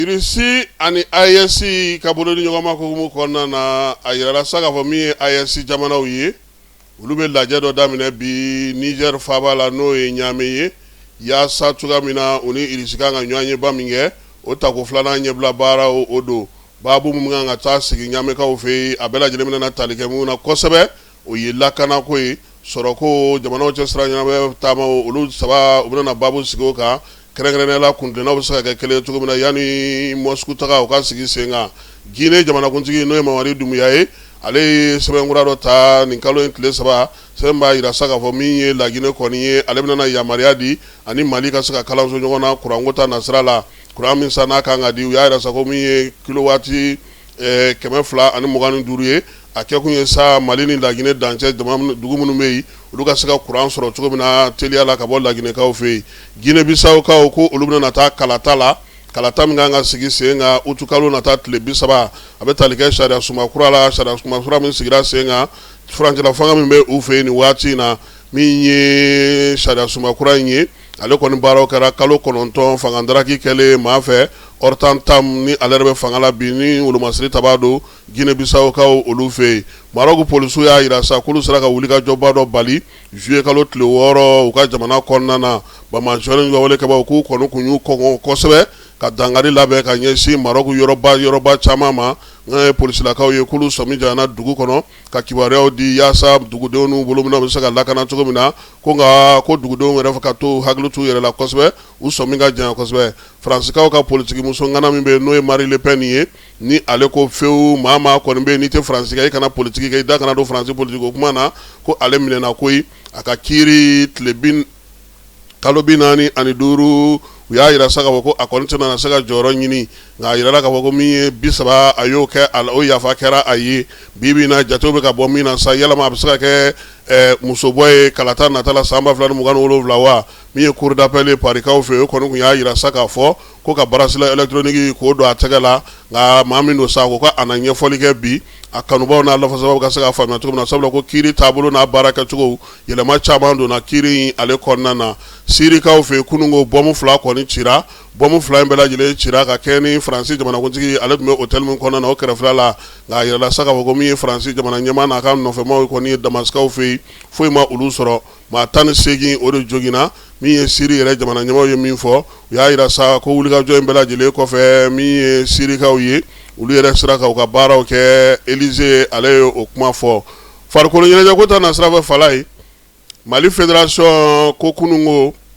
Irisi ani AES ka bolodiɲɔgɔnma hukumu kɔnɔna na, a yirala sa k'a fɔ min ye AES jamanaw ye, olu bɛ lajɛ dɔ daminɛ bi Niger faaba la, n'o ye Ɲame ye, yaasa cogoya min na u ni Irisi kan ka ɲɔgɔnyeba min kɛ, o tako filanan ɲɛbila baara o don. Baabu min kan ka taa sigi Ɲamekaw fɛ yen, a bɛɛ lajɛlen bɛna tali kɛ min na kosɛbɛ, o ye lakanako ye, sɔrɔko, jamanaw cɛ sira ɲɛnamaya taama, olu saba u bɛna baabu sigi o kan. Kɛrɛnkɛrɛnnenya la, kuntilennaw bɛ se ka kɛ kelen cogo min na yanni Moscou taga o ka sigi sen kan. Guinée jamanakuntigi, n'o ye Mamadi Doumbouya ye, ale ye sɛbɛnkura dɔ ta nin kalo in tile 3, sɛbɛn b'a jira sa k'a fɔ min ye Laginɛ kɔni ye, ale bɛna yamaruya di ani Mali ka se ka kalanso ɲɔgɔn na kuranko ta nasira la. Kuran min sa n'a kan ka di, u y'a jira sa ko min ye kilowatt 225 ye, a kɛkun ye sa Mali ni Laginɛ dancɛ dugu minnu bɛ yen, olu ka se ka kuran sɔrɔ cogo min na teliya la ka bɔ Laginɛkaw fɛ yen. Guinée Bissaukaw ko olu bɛna taa kalata la, kalata min kan ka sigi sen kan utukalo nata tile 30. A bɛ tali kɛ sariya sunba kura la, sariya sunba kura min sigira sen kan furancɛla fanga min bɛ u fɛ yen nin waati in na. Min ye sariya sunba kura in ye, ale kɔni baaraw kɛra kalo 9 fanga daraki kɛlen maa fɛ Horta N'Tam, ni ale yɛrɛ bɛ fanga la bi, ni wolomasiri tabaa don Guinée Bissaukaw olu fɛ yen. Maroc polisiw y'a jira sa k'olu sera ka wulikajɔba dɔ bali juillet kalo tile 6 u ka jamana kɔnɔna na. Banbaanci walekɛbaaw k'u kɔni kun y'u kɔngɔ kosɛbɛ ka dankari labɛn ka ɲɛsin Maroc yɔrɔba caman ma, nka polisilakaw ye k'olu sɔmi janyana dugu kɔnɔ ka kibaruyaw di yaasa dugudenw n'u bolominɛnw bɛ se ka lakana cogo min na. Ko nka ko dugudenw yɛrɛ ka to hakili t'u yɛrɛ la kosɛbɛ, u sɔmi ka janya kosɛbɛ. Faransikaw ka politikimuso ŋana min bɛ yen, n'o ye Marine Le Pen ye, ni ale ko fewu maa kɔni bɛ yen, n'i tɛ Faransi kɛ, i kana politiki kɛ, i da kana don Faransi politiki ko kuma na, ko ale minɛna koyi. A ka kiiri tile bin kalo 45, u y'a jira sa k'a fɔ ko a kɔni tɛna se ka jɔyɔrɔ ɲini, nka a jirala k'a fɔ ko min ye 30, a y'o kɛ, o yafa kɛra a ye. Bi bi in na, jatew bɛ ka bɔ min na sa, yalama a bɛ se ka kɛ musobɔ ye kalata nata la san 2027 wa? Min ye cour d'appel ye Parikaw fɛ, o kɔni tun y'a jira sa k'a fɔ ko ka bracelet électronique k'o don a tɛgɛ la. Nka maa min don sa, ko a na ɲɛfɔli kɛ bi, a kanubaw n'a lafasabaaw ka se k'a faamuya cogo min na, sabula ko kiiri taabolo n'a baara kɛcogo, yɛlɛma caman donna kiiri in ale kɔnɔna na. Sirikaw fɛ, kunun ko bɔmu fila kɔni cira. Bɔmu fila in bɛɛ lajɛlen cira ka kɛ ni Faransi jamanakuntigi ale tun bɛ hôtel min kɔnɔna na, o kɛrɛfɛla la. Nka a yirala sa k'a fɔ ko min ye Faransi jamana ɲɛmaa n'a ka nɔfɛmaw kɔni ye Damasikaw fɛ yen, foyi ma olu sɔrɔ. Maa 18, o de joginna. Min ye Siri yɛrɛ jamana ɲɛmaaw ye min fɔ, u y'a jira sa ko wulikajɔ in bɛɛ lajɛlen kɔfɛ, min ye Sirikaw ye, olu yɛrɛ sera ka u ka baaraw kɛ. Élysée ale ye o kuma fɔ. Farikolo ɲɛnajɛ ko ta nasira fɛ, Falaye, Mali fédération ko kunun ko